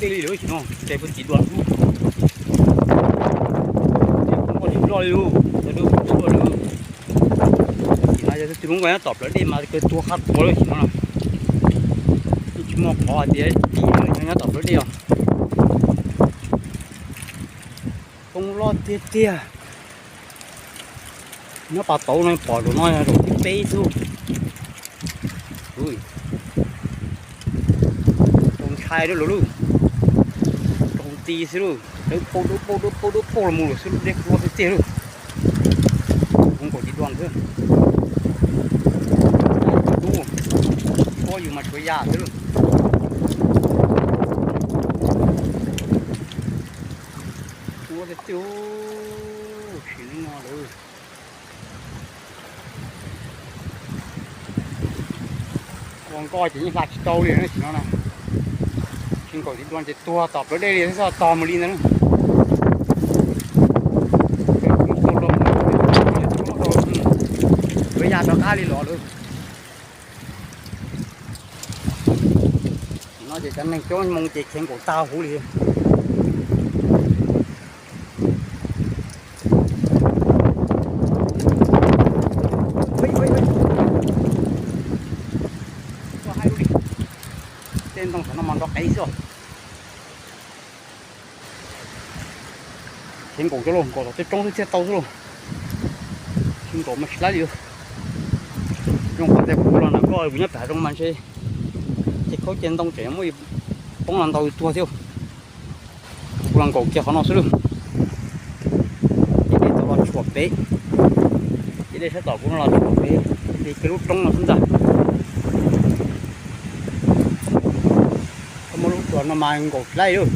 Dej li lawm, tsis no ces puag tim dua lub, muaj tsis loj li lub, tsis loj li. Tim no yog tus lub nkaus nyob tom plawv dej mas kawg tuag qab tuag lawm tim no na. Yeej tsis muaj qhov hais tias tim nyob tom plawv dej os. Poob loj tiag tiag. Nyob pas tauv no pom zaum no yog zaum thib peb xwb. Zoo ntshai lawm lauj, zoo ti xwb lauj, dawb paug dawb paug dawb paug dawb paug los mus lawm xwb, dej qhuav tiag tiag lauj. Zoo nkaus tsis dua xwb. Ub, ua yus mas tshuav ya xwb lauj. Ua tiag tiag, sim li no lawm. Ua nkoj ces yeej hla tsis tau li no, tsis no na. Tsis nkaum tsis dua ces tuag tom plawv dej li, tog mus li ntawd. Lawv ya rov qab li los lawm. No ces cov neeg coob moo ces khiav nkaum tag huv li. Tej ntoo tam no mas nrov qev xwb. Khiav nkaum cov lauj, nkaum tom tej roob xwb thiaj tau xwb lauj. Khiav nkaum mas tsis laib li. Zoo qhov tias kuv los ntawm koj, kuv nyob pem hav zoov mas ntshe ces khaub ces ntoo tseem muab poob los ntaus yus tuag thiab. Kuv los nkaum kiag qhov no xwb lauj. Ces dej tau los tshuam pem, ces dej sab tom kuv no los tshuam pem, ces kiag lub roob no xwb ntag. Koj muab lub tshuam no mas nkaum tsis laib lauj.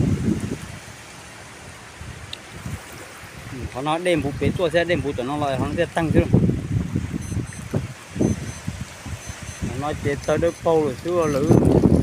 Qhov no dej npuv pem tuaj thiab, dej npuv tom no los qhov no thiaj teeg xwb. Qhov no ces tawg dawb paug lawm xwb lawm.